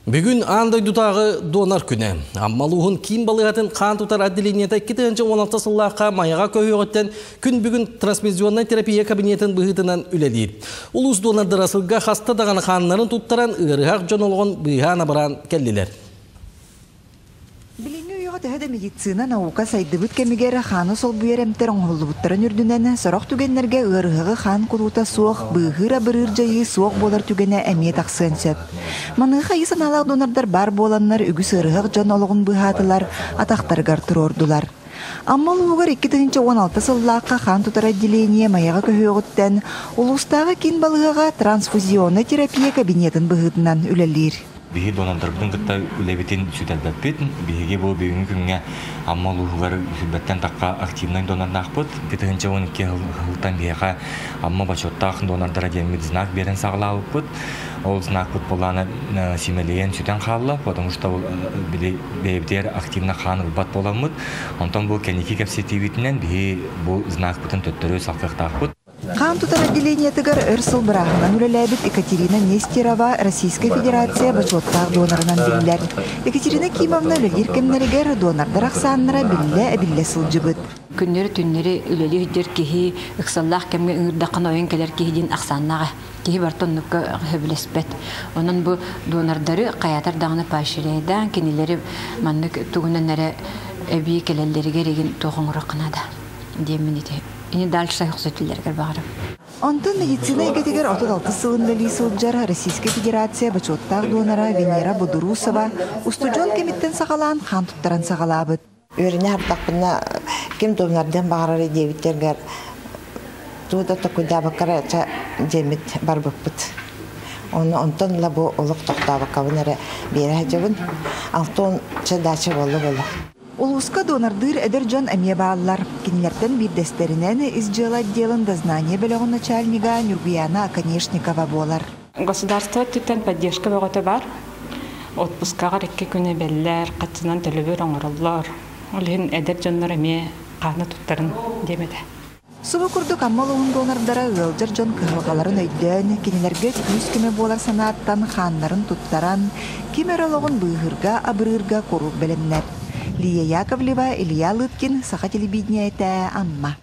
Бүгүн аан дойдутааҕы донор күнэ. Амма улууһун киин балыыһатын хаан тутар отделениета 2016 сыллаахха Майаҕа көһүөҕүттэн күн бүгүн трансмиссионнай терапия кабинетын быһыытынан үлэлиир. Улуус донордара сылга хаста даҕаны хааннарын туттаран ыарыһах дьон олоҕун быыһаан-абыраан кэллилэр. Билиҥҥи үйэҕэ төһө да медицина, наука сайдыбыт кэмигэр хааны солбуйар эмтэр оҥоһуллубуттарын үрдүнэн, сорох түгэннэргэ ыарыһаҕы хаан кулуута суох, быыһыыр-абырыыр дьайыы суох буолар түгэнэ эмиэ тахсыан сөп. Маныаха айыы санаалаах донордар баар буоланнар үгүс ыарыһах дьон олоҕун быыһаатылар, атахтарыгар туруордулар. Амма улууһугар 2016 сыллаахха хаан тутар отделение Майаҕа көһүөҕүттэн улуустааҕы киин балыыһаҕа трансфузионнай терапия кабинетын быһыытынан үлэлиир. Биһиги донордарбытын кытта үлэбитин сүтэрбэппит. Биһиги бу бүгүҥҥү күҥҥэ Амма улууһугар сүүрбэттэн тахха активнай донордаахпыт. 2012 сылтан биһиэхэ Амма бочуоттаах донордара диэммит знак биэрэн саҕалаабыппыт. Ол знакпыт былаана симэлийэн сүтэн хаалла, потому что били бэйэбитигэр активно хаан ылбат буоламмыт. Онтон бу кэнники кэпсэтиибитинэн биһи бу знакпытын төттөрү салгыахтаахпыт. Хаан тутар отделениетыгар өр сыл бырааһынан үлэлээбит Екатерина Нестерова Российскай Федерация бочуоттаах донорынан биллэр. Екатерина Кимовна үлэлиир кэмнэригэр донордар ахсааннара биллэ-эбиллэ сылдьыбыт. Күннэри-түннэри үлэлии сылдьар киһи ыксаллаах кэмҥэ ыҥырдаххына ойон кэлэр киһи диэн ахсааннаах киһи барыта оннукка сөбүлэспэт. Онон бу донордары хайаатар даҕаны поощряйдаан кинилэри маннык тугунан эрэ эбии кэлэллэригэр игин туох оҥоруохха наада диэммин ити Ини дальше хосөтүллэригэр баҕарам. Онтон медицина эйгэтигэр 36 сылын үлэлии сылдьар Российскай Федерация бочуоттаах донора Венера Будурусова устудьуон кэмиттэн саҕалаан хаан туттаран саҕалаабыт. Үөрэнэ ардахпына ким донордыан баҕарар диэбиттэргэр тугу да токуйдаабаккара дьиэммит барбыппыт. Ону онтон ыла бу олох тохтообоккобун эрэ биэрэ сылдьабын. Алтон чэ дача буолла буолла. Улууска донордыыр эдэр дьон эмиэ бааллар. Кинилэртэн биирдэстэринэн ис дьыала отделын дознание бөлөҕүн начальнига Нюргуяна Оконешникова буолар. Государство өттүттэн поддержка бөҕөтө бар. Отпускаҕар икки күн эбэллэр, хаччынан төлөбүр оҥороллор. Ол иһин эдэр дьоннор эмиэ хааны туттарын диэм этэ. Субу курдук Амма улууһун донордара ыалдьар дьон кыһалҕаларын өйдөөн, кинилэргэ күүс-көмө буолар санааттан хааннарын туттаран, ким эрэ олоҕун быыһыырга, абырыырга куруук бэлэмнэр. Лия Яковлева, Илья Лыткин, Саха телевидениетэ, Амма.